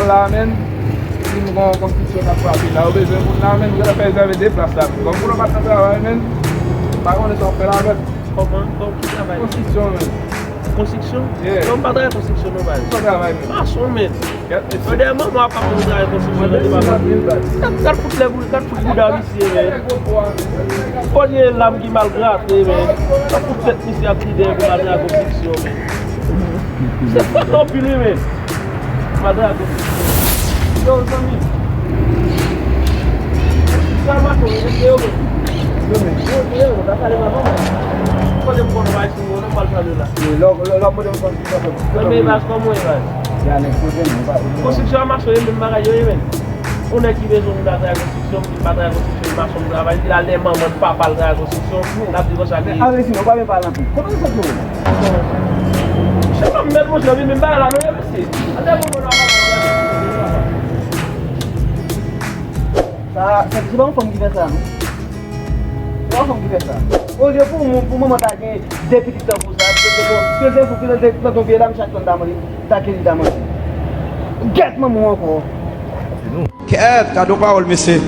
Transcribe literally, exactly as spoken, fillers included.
La, menn, si m gon konstriksyon k ap frape la, yo bezwen moun la, menn, nou gentan fè rezève de plas la. Kòm moun an pa t nan travay, menn, pa konnen sa w ap fè la, menn. Kòman? Kòm ki travay? Konstriksyon, menn. Konstriksyon? Yeah. Non, m pa travay konstriksyon, non, baz. Ou pa travay, menn. Mason, menn. Gad, mesye. Yo dèyè manman w ap ap travay konstriksyon nan depatman. Gad, gad fout lè, gad fout bouda misye, menn. Fò gen lam ki mal grate, menn. Gad fout tèt misye ap ri dèyè pou mal travay konstriksyon, menn. Se fòt anpil, wi, menn. Madrago. Yo, zanmi. Sa mato, yo, yo, yo. Yo, men. Yo, yo, yo, ta pale mato, men. Kote m konn bay sou yo, nan pral pale la. Yo, lò, lò, lò, mwen konn sa fè. Nan men baz, kòman e baz? Ya, nèg, kote m, ba. Konstriksyon a mason, yo, menm bagay, yo, yo, men. Yon nèg ki bezwen moun ta travay konstriksyon, m di m pa travay konstriksyon, mason m travay, m di l al dèyè manman l, papa l travay konstriksyon, l ap di konsa ki. Men, anresi, non, pa menm pale anpil. Kòman sa fè w? Se pa m mèt monchè, wi, men bagay la, non, yo, mesye. Al dèyè manman l, papa l travay konstriksyon, papa. Sa, sa, se pa yon fanm ki fè sa, non. Se pa yon fanm ki fè sa. Olye pou moun, pou manman ta gen de pitit tankou sa, se te bon. Ke se fou, ke se te planton pye la, m chak tan ta manje, ta ke li ta manje. Gèt manman w ankò. Kèt, gade yon pawòl, mesye.